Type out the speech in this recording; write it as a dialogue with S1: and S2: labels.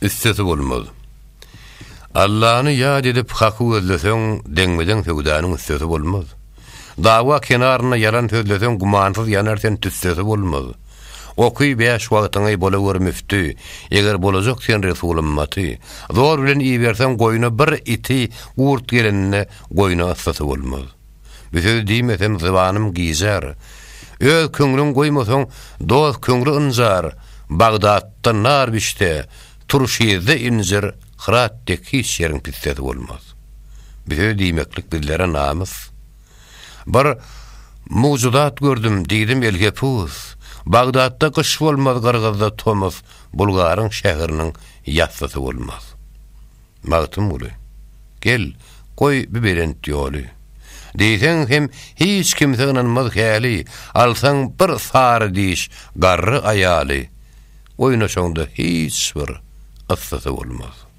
S1: Üstesi bolmaz. Allany ýat edip haky gözleseň, deňme-deň söwdanyň üstesi bolmaz. Dawa kenarynda ýalan sözleseň, gümansyz ýanar sen tüssesi bolmaz. Oky bäş wagtyňy bolawer müfti, eger bolajak sen Resul ymmaty. Zor bilen iberseň goýna bir iti, gurt geleninde goýna yssysy bolmaz. Bu sözi diýmesem zybanym gijär. Öz köňlüň goýmasaň, dost köňli ynjar, Bagdatda nar bişse, Turşyzda injir, Hyrat dek hiç ýeriň pissesi bolmaz. Bu sözi diýmeklik bizlere namys. Bir mugjyzat gördüm, diýdim elhepus, Bagdatda gyş bolmaz, Gyrgyzda tomus, Bulgaryň şäheriniň ýassysy bolmaz. Magtymguly, gel, goý bu belent ýoly. Diýseň hem hiç kimse ynanmaz häli, Alsaň bir sary diş garry aýaly, Oýnaşaňda hiç bir yssysy bolmaz.